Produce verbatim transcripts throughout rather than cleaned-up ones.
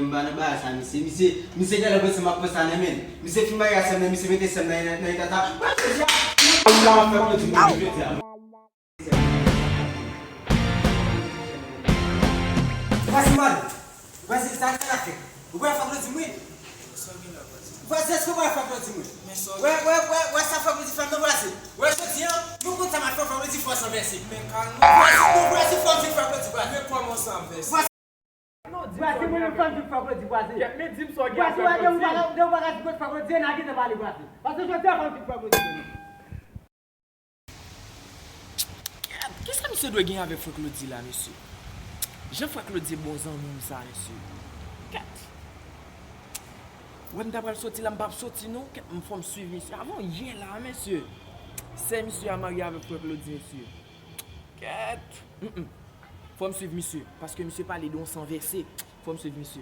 M pa nan bagay sa, misye. Misye, misye genlè panse m ap pran sa nan men l. Misye fin marye ak sè m nan, misye mete sè m nan, nan, nan eta sa. Mwen jodi a, m ap fè klodi mwen jodi a. Vwazen, mad. Vwazen, sa, sa k ap fèt? Ou pral fè klodi mwen? Vwazen, èske ou pral fè klodi mwen? Wè, wè, wè, wè sa fè klodi fè m nan, vwazen. Wè jodi a, nou konn sa m ap fè, fè klodi fòs anvèse. Vwazen, non, vwazen, fòs vin fè klodi, vwazen. Vwazen, mwen menm fè m vin fè klodi, vwazen. Kèt, men di m sa w gen avèk klodi. Vwazen, ou pa ka, ou pa ka di klodi fè klodi, n a gentan pale, vwazen. Paske jodi a fè m vin fè klodi. Kèt, kisa misye dwe gen avèk frè Claudy la, mesye? Jan frè Claudy bon zanmi m sa, mesye. Kèt. Wè m ta pral soti la, m p ap soti non. Kèt, m fò m swiv misye. Avan yè la, mesye. Sè misye a marye avèk frè Claudy, mesye. Kèt. Mm, mm. Fò m swiv misye, paske misye pale de yon san vèse. Fò m swiv misye.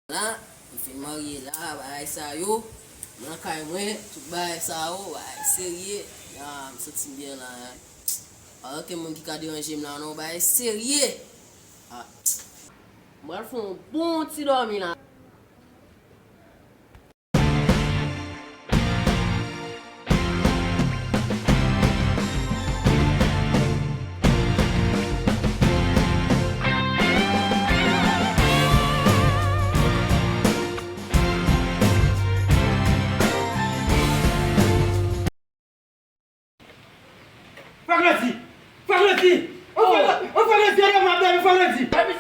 La, m fin marye la, bagay sa yo, m nan kay mwen, tout bagay sa yo, bagay serye. Ya, m santi m byen la, hein. Pa okenn moun ki ka deranje m la non, bagay serye. Ah. M pral fè yon bon ti dòmi la. Frè Claudy! Frè Claudy! Ô, frè Claudy! Ô, frè Claudy, dòmi w ap dòmi, frè Claudy! Dòmi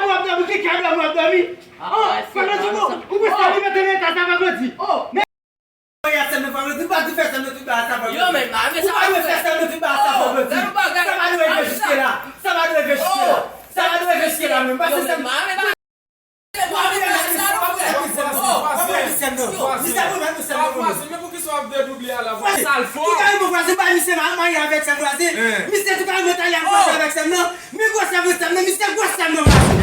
w ap dòmi, ki kay dòmi w ap dòmi? Ô, frè Claudy, bon, ou prese li mete nan eta sa, frè Claudy! Mwen ya sèm nan, frè Claudy, ou pa dwe fè sèm nan tout bagay sa, frè Claudy! Ou pa dwe fè sèm nan tout bagay sa, frè Claudy! Sa pa dwe rive jiske la! Sa pa dwe rive jiske la! Sa pa dwe rive jiske la menm! Pase sèm nan! Vwazen, men poukisa w ap dedouble a la, vwazen? Sal fò. Tou kareman vwazen, bay misye marye avèk sè m vwazen. Misye tou kareman ta ale ak vwazen avèk sè m nan. Men gwosè vre sè m nan, misye gwosè m nan vwazen.